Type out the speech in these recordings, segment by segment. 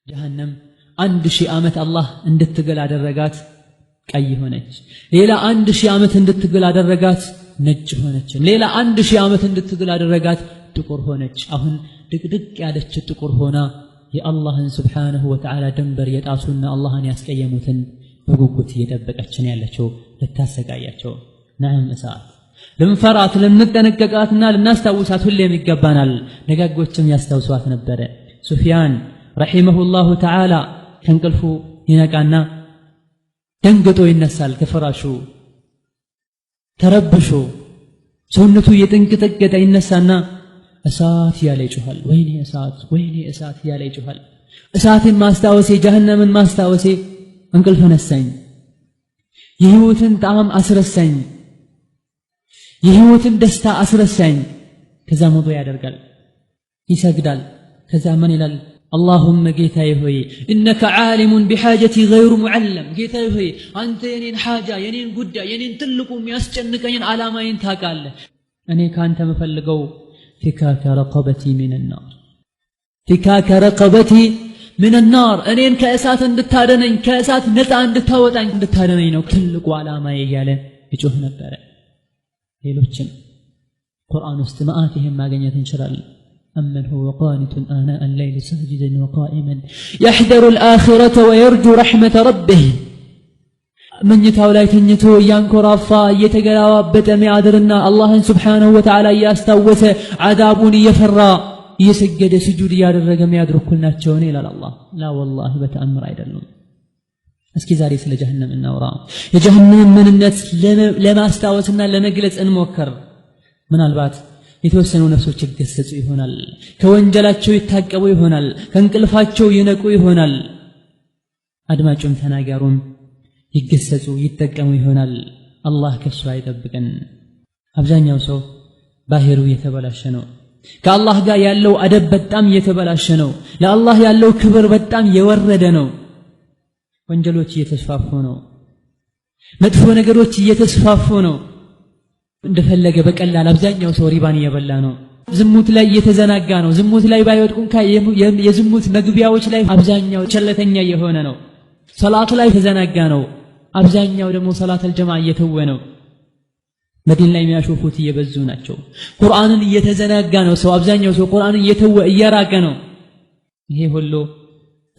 ጀሀነም 1000 ዓመት አላህ እንድትግል አደረጋት፣ ቀይ ሆነች። ሌላ 1000 ዓመት እንድትግል አደረጋት፣ ነጭ ሆነች። ሌላ 1000 ዓመት እንድትግል አደረጋት፣ ጥቁር ሆነች። አሁን ድቅድቅ ያለች ጥቁር ሆና የአላህን ስብሓነሁ ወተዓላ ድንበር የጣሱና አላህን ያስቀየሙትን በጉጉት እየጠበቀችን ያለችው ልታሰቃያቸው። ነዓም እሳት ልንፈራት ልንጠነቀቃትና ልናስታውሳት ሁሌም ይገባናል። ደጋጎችም ያስታውሷት ነበረ። ሱፊያን ረሒመሁላሁ ተዓላ ከእንቅልፉ ይነቃና ደንግጦ ይነሳል ከፍራሹ ተረብሾ ሰውነቱ እየተንቀጠቀጠ ይነሳና እሳት እያለ ይጮኻል። ወይኔ እሳት፣ ወይኔ እሳት እያለ ይጮኻል። እሳትን ማስታወሴ፣ ጀሀነምን ማስታወሴ እንቅልፍ ነሳኝ፣ የህይወትን ጣዕም አስረሳኝ፣ የህይወትን ደስታ አስረሳኝ። ከዛ ውዱእ ያደርጋል፣ ይሰግዳል። ከዛ ምን ይላል? اللهم ጌታዬ ሆይ إنك عالم بحاجتي غير معلم፣ ጌታዬ ሆይ አንተ የኔን ሓጃ የኔን ጉዳይ የኔን ትልቁ የሚያስጨንቀኝን ዓላማዬን ታውቃለህ። እኔ ካንተ የምፈልገው فكاك رقبتي من النار፣ فكاك رقبتي من النار፣ እኔን ከእሳት እንድታደነኝ ከእሳት ነፃ እንድታወጣኝ እንድታደነኝ ነው ትልቁ ዓላማዬ እያለ ይጮህ ነበረ። ሌሎችም ቁርአን ውስጥ መዓት ይሄን ማግኘት እንችላለን። أمن هو قانت آناء الليل ساجدا وقائما يحذر الآخرة ويرجو رحمة ربه። መኝታው ላይ ተኝቶ እያንኮራፋ እየተገላባበጠ የሚያድርና አላህን ስብሓነሁ ወተዓላ እያስታወሰ ዓዛቡን እየፈራ እየሰገደ ስጁድ እያደረገ የሚያድሩ እኩል ናቸውን ይላል አላህ። ላ ወላሂ በተአምር አይደሉም። እስኪ ዛሬ ስለ ጀሀነም እናውራ። የጀሀነምን ምንነት ለማስታወስና ለመግለጽ እንሞክር። ምናልባት የተወሰኑ ነፍሶች ይገሰጹ ይሆናል፣ ከወንጀላቸው ይታቀቡ ይሆናል፣ ከእንቅልፋቸው ይነቁ ይሆናል። አድማጩም ተናጋሩም ይገሰጹ ይጠቀሙ ይሆናል። አላህ ከሱ አይጠብቀን። አብዛኛው ሰው ባህሩ እየተበላሸ ነው። ከአላህ ጋር ያለው አደብ በጣም እየተበላሸ ነው። ለአላህ ያለው ክብር በጣም የወረደ ነው። ወንጀሎች እየተስፋፉ ነው። መጥፎ ነገሮች እየተስፋፉ ነው። እንደፈለገ በቀላል አብዛኛው ሰው ሪባን እየበላ ነው። ዝሙት ላይ እየተዘናጋ ነው። ዝሙት ላይ ባይወድቁ እንኳ የዝሙት መግቢያዎች ላይ አብዛኛው ቸለተኛ እየሆነ ነው። ሰላት ላይ ተዘናጋ ነው። አብዛኛው ደግሞ ሰላት አልጀማ እየተወ ነው። መዲን ላይ የሚያሾፉት እየበዙ ናቸው። ቁርአንን እየተዘናጋ ነው ሰው። አብዛኛው ሰው ቁርአንን እየተወ እየራቀ ነው። ይሄ ሁሉ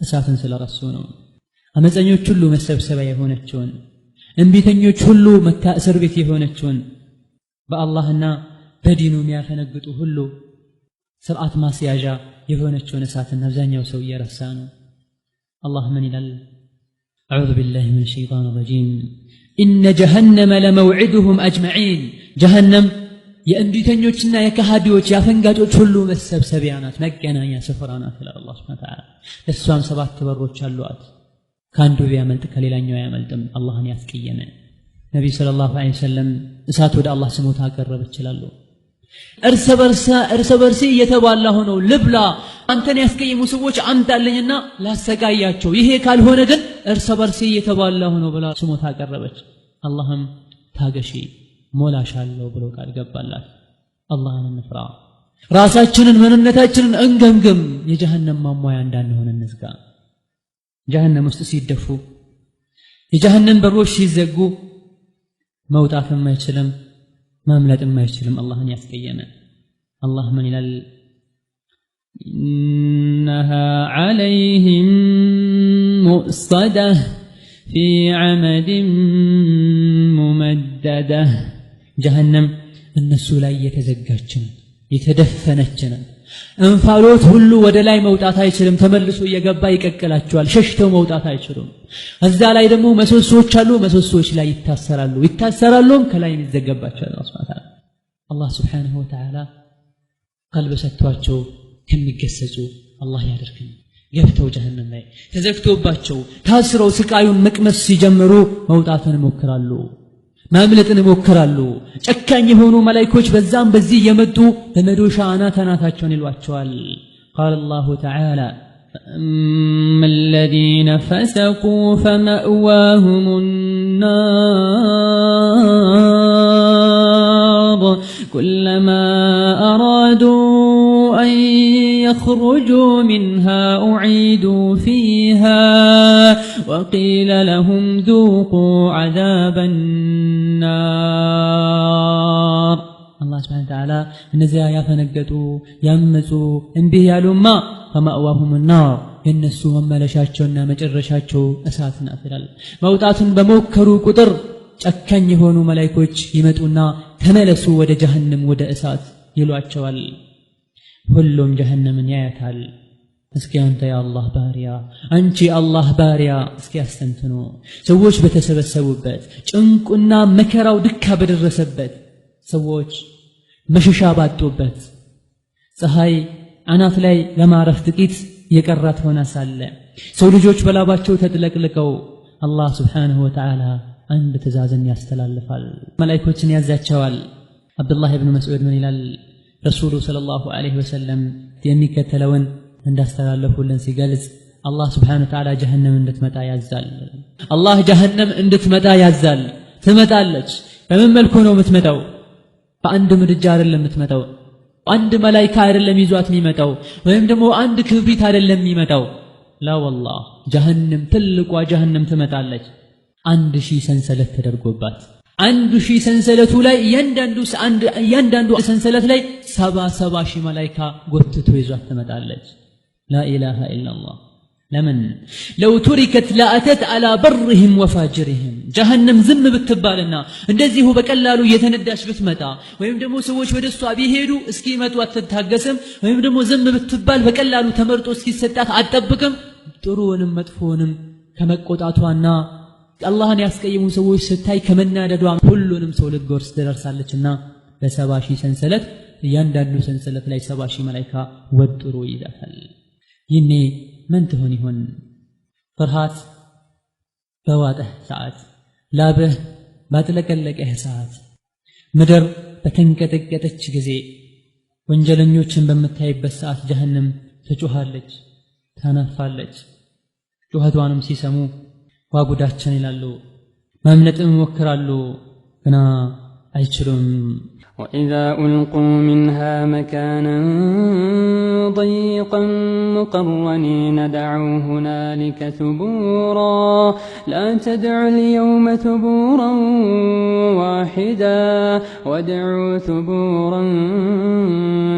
እሳትን ስለረሱ ነው። አመፀኞች ሁሉ መሰብሰቢያ የሆነችውን፣ እምቢተኞች ሁሉ እስር ቤት የሆነችውን፣ በአላህና በዲኑ የሚያፈነግጡ ሁሉ ስርዓት ማስያዣ የሆነችውን እሳትን አብዛኛው ሰው እየረሳ ነው። አላህ ምን ይላል? أعوذ بالله من الشيطان الرجيم إن جهنم لموعدهم أجمعين። ጀሀነም የእምቢተኞችና የከሃዲዎች የአፈንጋጮች ሁሉ መሰብሰቢያ ናት፣ መገናኛ ስፍራ ናት ይላል አላህ ሱብሓነሁ ወተዓላ። ለእሷም 7 በሮች አሏት። ከአንዱ ቢያመልጥ ከሌላኛው አያመልጥም። አላህን ያስቀየመ ነቢዩ ሰለላሁ ዐለይሂ ወሰለም እሳት ወደ አላህ ስሞታ አቀረበች ይላሉ። እርሰ በርሴ እየተባላ ሆነው ልብላ፣ አንተን ያስቀየሙ ሰዎች አምጣልኝና ላሰቃያቸው፣ ይሄ ካልሆነ ግን እርሰ በርሴ እየተባላ ሆነው ብላ ስሞታ አቀረበች። አላህም ታገሺ ሞላሻለሁ ብሎ ቃል ገባላት። አላህን እንፍራ፣ ራሳችንን ምንነታችንን እንገምግም፣ የጀሀነም ማሟያ እንዳንሆን እንዝጋ። ጀሀነም ውስጥ ሲደፉ የጀሀነም በሮች ሲዘጉ መውጣትም አይችልም ማምለጥም አይችልም አላህን ያስቀየመ። አላህ ምን ይላል? ኢነሃ ዐለይሂም ሙእሰደህ ፊ ዐመድን ሙመደደህ። ጀሀነም እነሱ ላይ የተዘጋች ናት፣ የተደፈነች ናት። እንፋሎት ሁሉ ወደ ላይ መውጣት አይችልም፣ ተመልሶ እየገባ ይቀቅላቸዋል። ሸሽተው መውጣት አይችሉም። እዛ ላይ ደግሞ መሰሶች አሉ፣ መሰሶች ላይ ይታሰራሉ፣ ይታሰራሉም ከላይ ይዘጋባቸዋል። አላህ ሱብሓነሁ ወተዓላ አላህ ሱብሓነሁ ወተዓላ ቀልብ ሰጥቷቸው ከሚገሰጹ አላህ ያደርገን። ገብተው ጀሀነም ላይ ተዘግቶባቸው ታስረው ስቃዩን መቅመስ ሲጀምሩ መውጣትን ይሞክራሉ፣ ማምለጥን ይሞክራሉ። ጨካኝ የሆኑ መላእክቶች በዛም በዚህ እየመጡ በመዶሻ አናት አናታቸውን ይሏቸዋል። قال الله تعالى فأما الذين فسقوا فمأواهم النار كلما أرادوا أن يخرجوا منها أعيدوا فيها وقيل لهم ذوقوا عذاب النار። አላህ سبحانه وتعالى እነዚያ ያፈነገጡ፣ ያመፁ፣ እምቢ ያሉማ فمأواهم النار፣ የእነሱ መመለሻቸውና መጨረሻቸው እሳት ናት ይላል። መውጣቱን በሞከሩ ቁጥር ጨካኝ የሆኑ መላይኮች ይመጡና ተመለሱ ወደ ጀሀነም፣ ወደ እሳት ይሏቸዋል። ሁሉም ጀሀነምን ያያታል። እስኪ አንተ የአላህ ባሪያ፣ አንቺ የአላህ ባሪያ፣ እስኪ አስተንትኑ። ሰዎች በተሰበሰቡበት፣ ጭንቁና መከራው ድካ በደረሰበት፣ ሰዎች መሸሻ ባጡበት፣ ፀሐይ አናት ላይ ለማረፍ ጥቂት የቀራት ሆና ሳለ፣ ሰው ልጆች በላባቸው ተጥለቅልቀው አላህ سبحانه وتعالى አንድ ትእዛዝን ያስተላልፋል። መላኢኮችን ያዛቸዋል። አብዱላህ ብኑ መስዑድ ምን ይላል? ረሱሉ صلى الله عليه وسلم የሚከተለውን እንዳስተላለፉልን ሲገልጽ አላህ سبحانه وتعالى ጀሀነም እንድትመጣ ያዛል። አላህ ጀሀነም እንድትመጣ ያዛል። ትመጣለች። በምን መልኩ ነው የምትመጣው? በአንድ ምድጃ አይደለም የምትመጣው። አንድ መላይካ አይደለም ይዟት የሚመጣው፣ ወይም ደግሞ አንድ ክብሪት አይደለም የሚመጣው። لا والله፣ ጀሀነም፣ ትልቋ ጀሀነም ትመጣለች። 1000 ሰንሰለት ተደርጎባት፣ 1000 ሰንሰለቱ ላይ እያንዳንዱ ሰንሰለት ላይ 70 70 ሺህ መላይካ ጎትቶ ይዟት ትመጣለች። لا إله إلا الله። ለምን? لو تركت لأتت على برهم وفاجرهم። ጀሀነም ዝም ብትባልና እንደዚሁ በቀላሉ እየተነዳች ብትመጣ ወይም ደግሞ ሰዎች ወደ እሷ ቢሄዱ እስኪመጡ አትታገስም፣ ወይም ደግሞ ዝም ብትባል በቀላሉ ተመርጦ እስኪሰጣት አትጠብቅም። ጥሩውንም መጥፎውንም ከመቆጣቷና አላህን ያስቀየሙ ሰዎች ስታይ ከመናደዷ ሁሉንም ሰው ልትጎርስ ትደርሳለችና በ70,000 ሰንሰለት፣ እያንዳንዱ ሰንሰለት ላይ 70,000 መላይካ ወጥሮ ይይዛታል። ይኔ ምን ትሆን ይሆን? ፍርሃት በዋጠህ ሰዓት፣ ላብህ ባጥለቀለቀህ ሰዓት፣ ምድር በተንቀጠቀጠች ጊዜ፣ ወንጀለኞችን በምታይበት ሰዓት ጀሀነም ትጮኻለች፣ ታናፋለች። ጩኸቷንም ሲሰሙ ዋ ጉዳችን ይላሉ። ማምለጥም ይሞክራሉ፣ ግና አይችሉም። وإذا ألقوا منها مكانا ضيقا مقرنين دعوا هنالك ثبورا، لا تدعوا اليوم ثبورا واحدا وادعوا ثبورا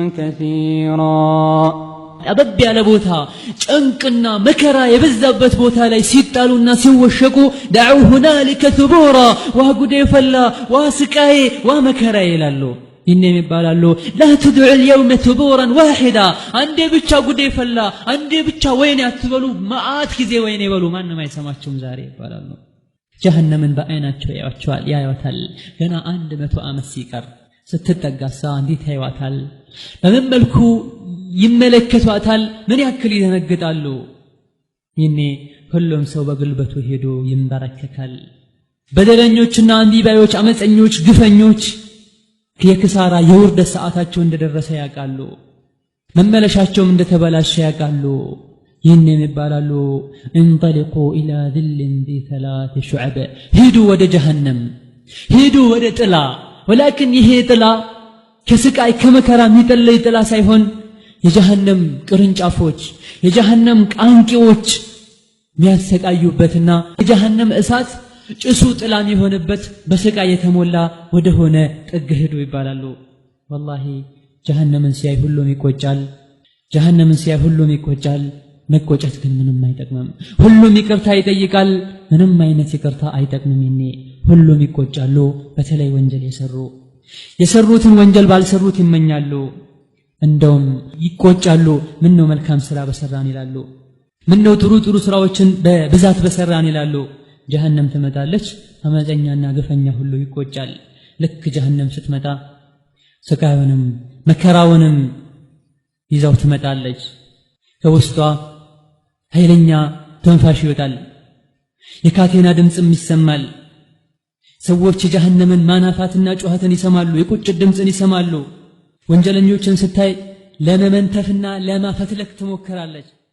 كثيرا። ጠበብ ያለ ቦታ፣ ጭንቅና መከራ የበዛበት ቦታ ላይ ሲጣሉና ሲወሸቁ دعوا هنالك ثبورا፣ ዋ ጉዴ ፈላ፣ ዋ ስቃዬ፣ ዋ መከራ ይላሉ። ይህኔም ይባላሉ لا تدعوا اليوم ثبورا واحدا፣ አንዴ ብቻ ጉዴ ፈላ፣ አንዴ ብቻ ወይኔ አትበሉ፣ መዓት ጊዜ ወይኔ በሉ፣ ማንም አይሰማችሁም ዛሬ ይባላሉ። ጀሀነምን በአይናቸው ያዩዋቸዋል፣ ያዩዋታል። ገና 100 ዓመት ሲቀር ስትጠጋሳ እንዴት ያዩዋታል? በምን መልኩ ይመለከቷታል? ምን ያክል ይደነግጣሉ? ይኔ ሁሉም ሰው በጉልበቱ ሄዶ ይንበረከካል። በደለኞችና እምቢባዮች፣ አመፀኞች፣ ግፈኞች የክሳራ የውርደት ሰዓታቸው እንደደረሰ ያውቃሉ። መመለሻቸውም እንደተበላሸ ያውቃሉ። ይህን ይባላሉ انطلقوا إلى ظل ذي ثلاث شعب፣ ሂዱ ወደ ጀሀነም፣ ሂዱ ወደ ጥላ። ولكن ይሄ ጥላ ከስቃይ ከመከራ የሚጠለይ ጥላ ሳይሆን የጀሀነም ቅርንጫፎች፣ የጀሀነም ቃንቂዎች የሚያሰቃዩበትና የጀሀነም እሳት ጭሱ ጥላ የሚሆንበት በስቃይ የተሞላ ወደሆነ ጥግ ሂዱ ይባላሉ። والله ጀሀነምን ሲያይ ሁሉም ይቆጫል። ጀሀነምን ሲያይ ሁሉም ይቆጫል። መቆጨት ግን ምንም አይጠቅምም። ሁሉም ይቅርታ ይጠይቃል። ምንም አይነት ይቅርታ አይጠቅምም። ይኔ ሁሉም ይቆጫሉ። በተለይ ወንጀል የሰሩ የሰሩትን ወንጀል ባልሰሩት ይመኛሉ። እንደውም ይቆጫሉ። ምን ነው መልካም ስራ በሰራን ይላሉ። ምን ነው ጥሩ ጥሩ ስራዎችን በብዛት በሰራን ይላሉ። ጀሀነም ትመጣለች። አመፀኛና ግፈኛ ሁሉ ይቆጫል። ልክ ጀሀነም ስትመጣ ስቃዩንም መከራውንም ይዛው ትመጣለች። ከውስጧ ኃይለኛ ትንፋሽ ይወጣል። የካቴና ድምፅም ይሰማል። ሰዎች የጀሀነምን ማናፋትና ጩኸትን ይሰማሉ። የቁጭት ድምፅን ይሰማሉ። ወንጀለኞችን ስታይ ለመመንተፍና ለማፈትለክ ትሞክራለች።